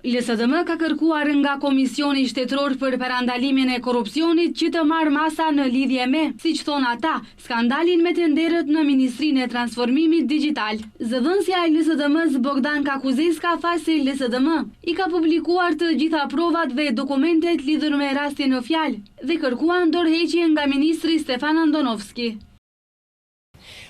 LSDM ka kërkuar nga Komisioni Shtetëror për Parandalimin e Korrupsionit që të marrë masa në lidhje me, siç thonë ata, skandalin me tenderët në Ministrinë e Transformimit Digjital. Zëdhënësja e LSDM-së Bogdanka Kuzeska tha se LSDM i ka publikuar të gjitha provat dhe dokumentet lidhur me rastin në fjalë dhe kërkuan dorëheqje nga ministri Stefan Andonovski.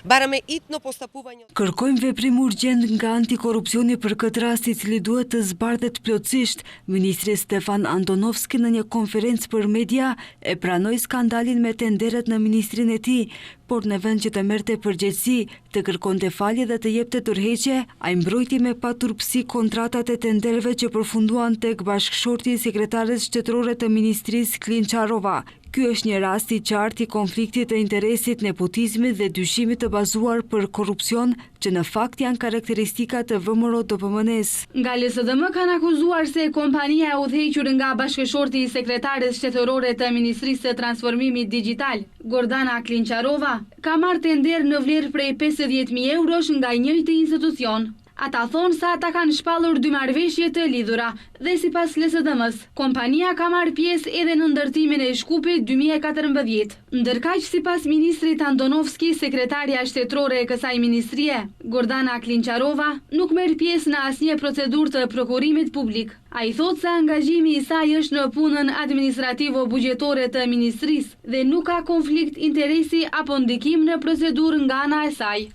Бараме итно постапување. Kërkojmë veprim urgjent nga antikorrupsioni për këtë rast i cili duhet të zbardhet plotësisht. Ministri Stefan Andonovski në një konferencë për media e pranoi skandalin me tenderët në ministrinë e tij, por në vend që të merrte përgjegjësi, të kërkonte falje dhe të jepte dorëheqje, ai mbrojti me paturpësi kontratat e tenderëve që përfunduan tek bashkëshorti i sekretares shtetërore të ministrisë Klinçarova. Ky është një rast i qartë i konfliktit të interesit, nepotizmit dhe dyshimit të bazuar për korrupsion, që në fakt janë karakteristika të VMRO-DPMNE-së. Nga LSDM kanë akuzuar se kompania e udhëhequr nga bashkëshorti i sekretares shtetërore të Ministrisë së Transformimit Digjital, Gordana Klinçarova, ka marrë tender në vlerë prej 50.000 eurosh nga i njëjti institucion. Ata thonë se ata kanë shpallur dy marrëveshje të lidhura dhe sipas LSDM-së, kompania ka marrë pjesë edhe në ndërtimin e Shkupit 2014. Ndërkaq sipas ministrit Andonovski, sekretarja shtetërore e kësaj ministrie, Gordana Klinçarova, nuk merr pjesë në asnjë procedurë të prokurimit publik. Ai thotë se angazhimi i saj është në punën administrativo-buxhetore të ministrisë dhe nuk ka konflikt interesi apo ndikim në procedurë nga ana e saj.